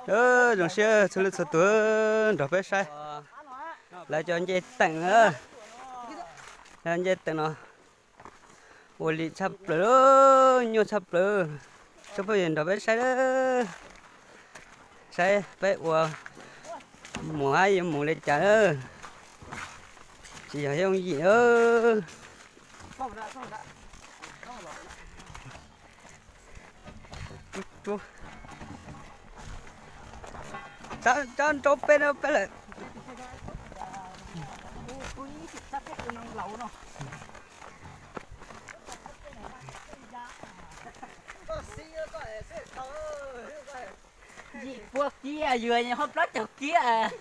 Zoo siab txhua leej txhua tus nrog peb saib. Lawv cov ncej teem, ncej teem no ua li tshaj plaws, nyuaj tshaj plaws. Tsoom phooj ywg nrog peb saib, saib peb ua mus hab yuav mus li cas. Tsis yog yooj yim. Tsob nrau peb no peb lawm. Yim pua kiab, yus ho plaub caug kiab.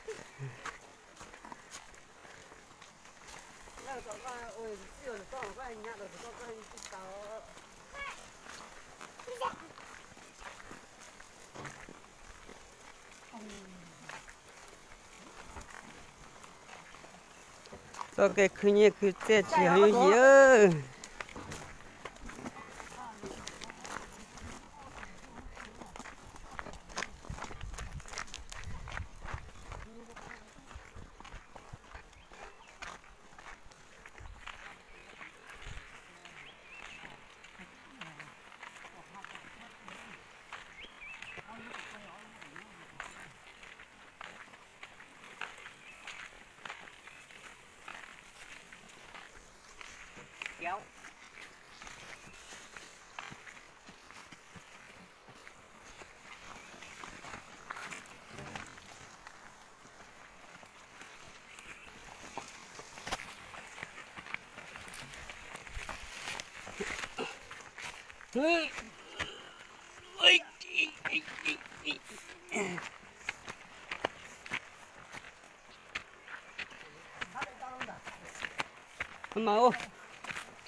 Txoj kev khwv nyiaj khwv txiaj tsis yog yooj yim.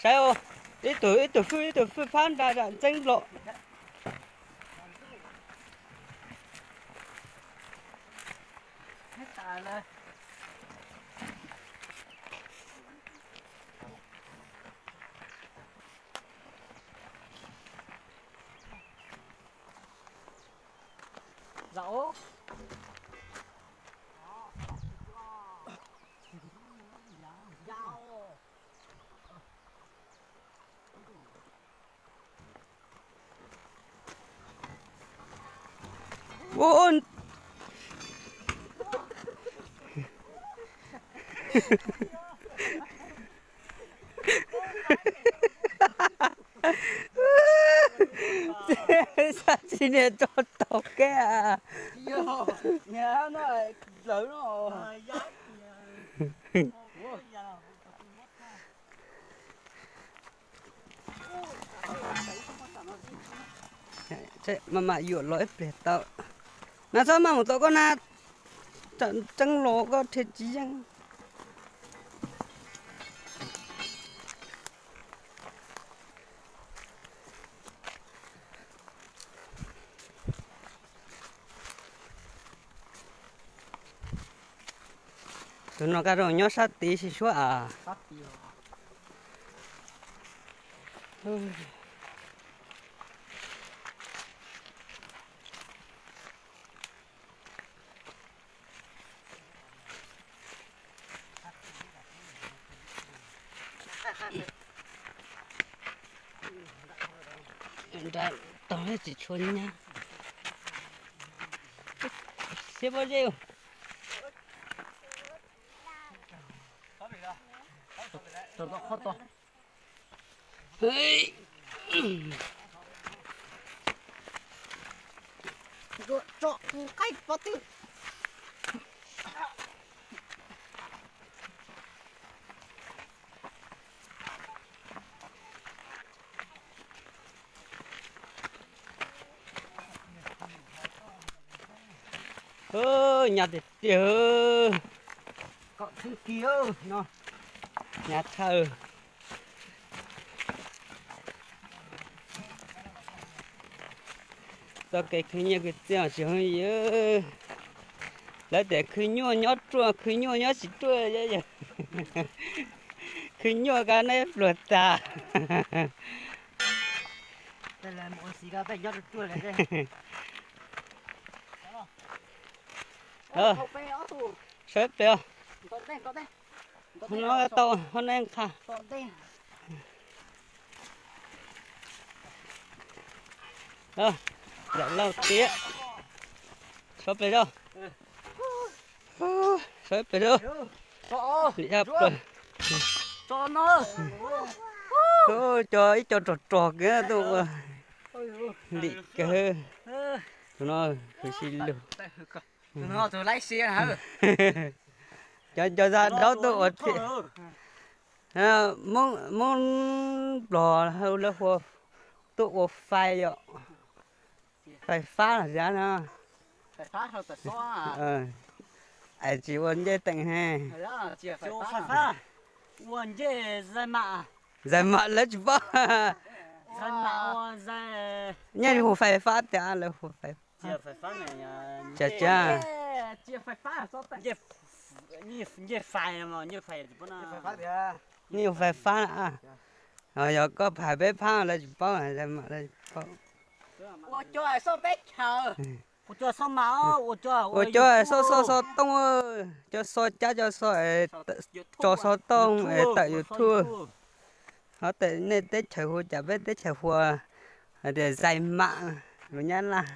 Saib, ib tug ib tug fwj, ib tug fwj phab nra zam ntxeeb los. Xav tsis niam rau tau keb. Maj mam yuam los ib pliag tau. Na txhob maj mus tom koj na, tseeb los koj rhe tsis yeej. Tus no kaj zoo nyob sab tid sib suab as. Nram tog tsis tshua nyab. Siab pob zeb. Tso kuv qaib pob twg. Nyab tiag tiag. Kom thwj kiag no. Nyab thawj. Txoj kev khwv nyiaj khwv txiaj tsis yooj yim. Lawv tias khwv nyuaj nyob ruaj, khwv nyuaj nyob tsis ruaj. Khwv nyuaj kab neb pluag tas. Nyob ruaj ruaj li. Sawv pem os. No tau hov neej qha. Yam lauj tiab. Sawv pem zog. Sawv pem zog. Lim ua plaws. Cov ib co rog rog kawg tuaj ua lim kawg. Tus no tus sib lug. Cov cov zaj daub tuaj ua thiab. Moob Nplog lawv hu tuaj ua fais yom. Fais fab los zab no. Es tsis ua ncej teem ne. Zais mam lawv tsis paub. Nyiaj hu fais fab tias lawv hu fais fab. Tsis tsis. Nyiaj hu fais fab. Yog koj hais peb phab lawv tsis paub, zais mam lawv tsis paub. Ua cov xauj xauj xauj tooj, cov xauj cab cov xauj, tso xov tooj es tawm YouTube. Hov tias nej teb chaws hu cas peb teb chaws hu tias zais mam lus Nyab Laj.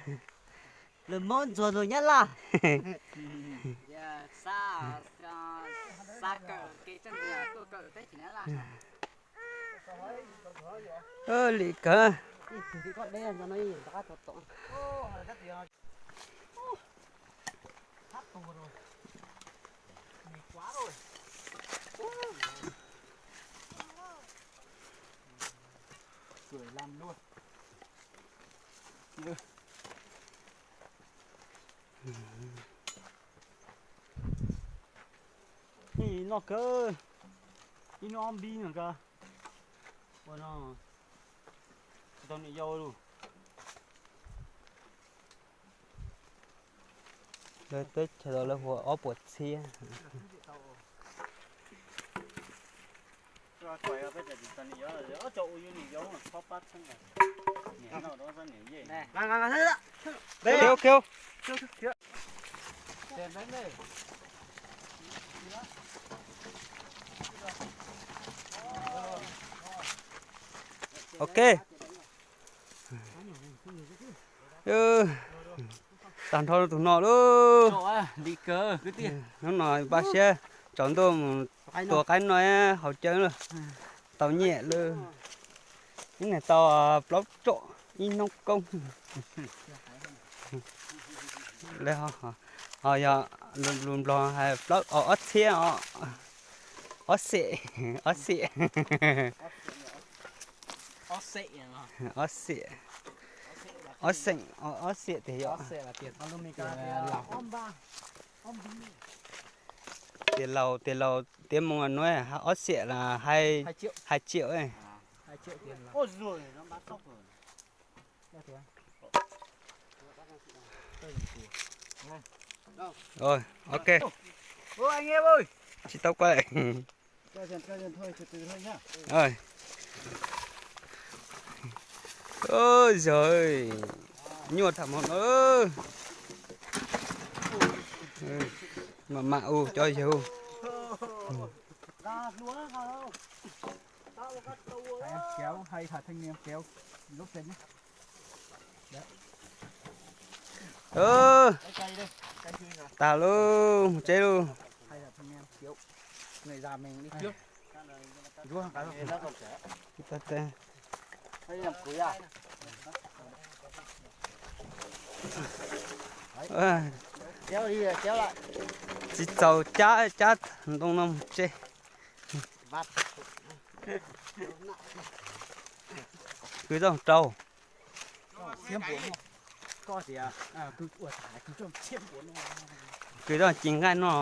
Lus Hmoob ntxuag lus Nyab Laj. Lim kawg. Noj kawg, ib hnub ob npib no kawg. Ua no, tsis tau niam yau lus. Lawv teb chaws lawv hu ob puas txhiab. Ok. Tag nrho tus no lauj. Hnub no npaj siab tsaus ntuj mus tua qaib noj haus cawv lauj. Tau nyiaj lauj. Ib niag tau plaub tsom ib hnub koob. Ho yog lus Nplog hais plaub, ob txhiab os. Ob xeem, ob xeem. Ob xeem, ob xeem, ob xeem tias yog. Tias laus, tias laus tiab Hmoob nuav, ob xeem las hai triệu. Ok. Tsis tau quay. Oj, yog nyuaj tham hmo no. Mam mam ua cov yawg. Tag lauj, mus tsev lauj. Tsis txaus cab, cab ntoo no mus tsev. Kwv tij rau. Kwv tij ci nqaij no.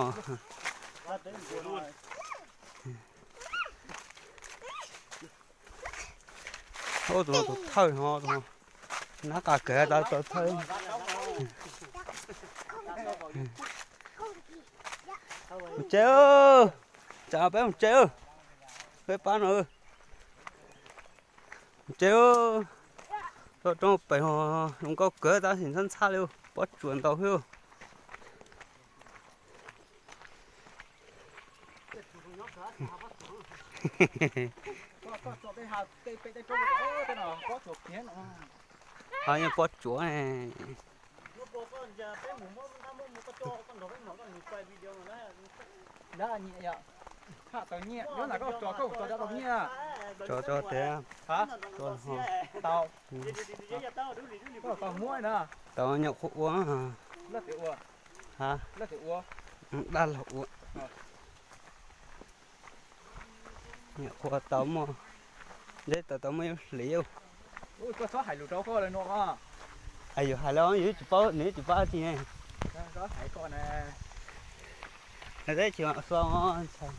Tus no tus thawj no, nab qa kawg tau tus thawj. Mus tsev, tsam peb mus tsev, peb pab no. Mus tsev, roob pem zoo nkauj kawg tab sis ntxhab ntxhab li, pob tsuas ntau xwb. Ho yeej pob tsuav. Tso tso tiag. Tau nyuam qhuav ua. Ha, dab laug ua. Nyuam qhuav tau muaj, deb tau tau muaj ib hlis. Yus hais los yus tsis paub, nws tsis paub tsi. Nws teb tsis xo ntshai.